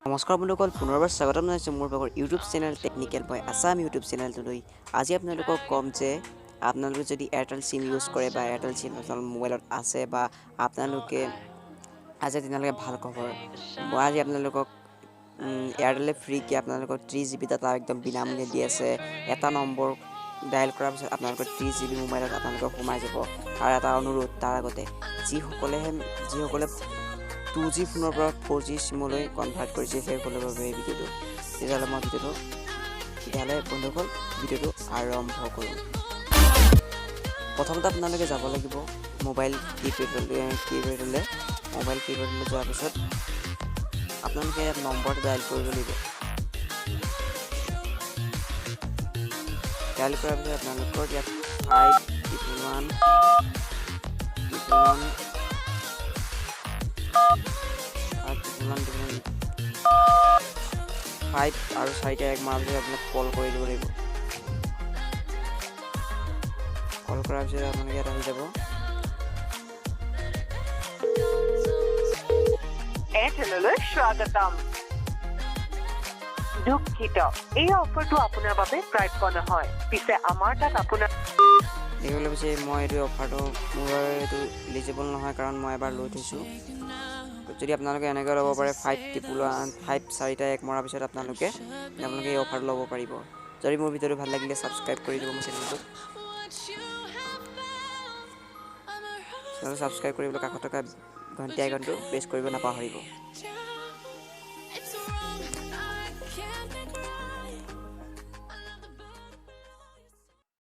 নমস্কাৰ বন্ধুসকল, পুনৰবাৰ স্বাগতম জনাইছোঁ মোৰ ভাগৰ YouTube channel technical boy Assam YouTube চেনেলটোলৈ। আজি আপোনালোকক ক'ম যে আপোনালোকে যদি এয়াৰটেল চিম ইউজ কৰে বা এয়াৰটেল চিম আপোনালোকৰ মোবাইলত আছে বা আপোনালোকে আজি তেনেহ'লে ভাল খবৰ। মই আজি আপোনালোকক এয়াৰটেলে ফ্ৰীকৈ আপোনালোকক 30 জি বি ডাটা একদম বিনামূলীয়া দি আছে। এটা নম্বৰ ডায়েল কৰাৰ পিছত আপোনালোকৰ 30 জি বি মোবাইলত আপোনালোকৰ সোমাই যাব। আৰু এটা অনুৰোধ, তাৰ আগতে যিসকলে টু জি ফোনৰ পৰা ফ'ৰ জি চিমলৈ কনভাৰ্ট কৰিছে সেইসকলৰ বাবে এই ভিডিঅ'টো। তেতিয়াহ'লে মই ভিডিঅ'টো তেতিয়াহ'লে বন্ধুসকল, ভিডিঅ'টো আৰম্ভ কৰোঁ। প্ৰথমতে আপোনালোকে যাব লাগিব মোবাইল কিপেডলৈ। মোবাইল কিপেডলৈ যোৱাৰ পিছত আপোনালোকে ইয়াত নম্বৰটো ডায়েল কৰিব লাগিব। ডায়েল কৰাৰ পিছত আপোনালোকৰ ইয়াত 5 1 1 1 1 5 আৰু 4টা 1 মৰাৰ পিছত আপোনাক কল কৰি দিব লাগিব। কল কৰাৰ পিছত আপোনালোকে ইয়াত আহি যাব। এয়াৰটেললৈ স্বাগতম। দুখিত, এই অফাৰটো আপোনাৰ বাবে প্ৰাপ্য নহয়। পিছে আমাৰ তাত আপোনাৰ দেখিবলৈ পাইছে, মই এইটো অফাৰটো মোৰ বাবে এইটো ইলিজিবল নহয়, কাৰণ মই এবাৰ লৈ থৈছোঁ। যদি আপোনালোকে এনেকৈ ল'ব পাৰে, 5 111 5 4টা 1 মৰাৰ পিছত আপোনালোকে এই অফাৰটো ল'ব পাৰিব। যদি মোৰ ভিডিঅ'টো ভাল লাগিলে ছাবস্ক্ৰাইব কৰি দিব মোৰ চেনেলটো। চেনেলটো ছাবস্ক্ৰাইব কৰিবলৈ কাষত থকা ঘণ্টি আইকনটো প্ৰেছ কৰিব নাপাহৰিব।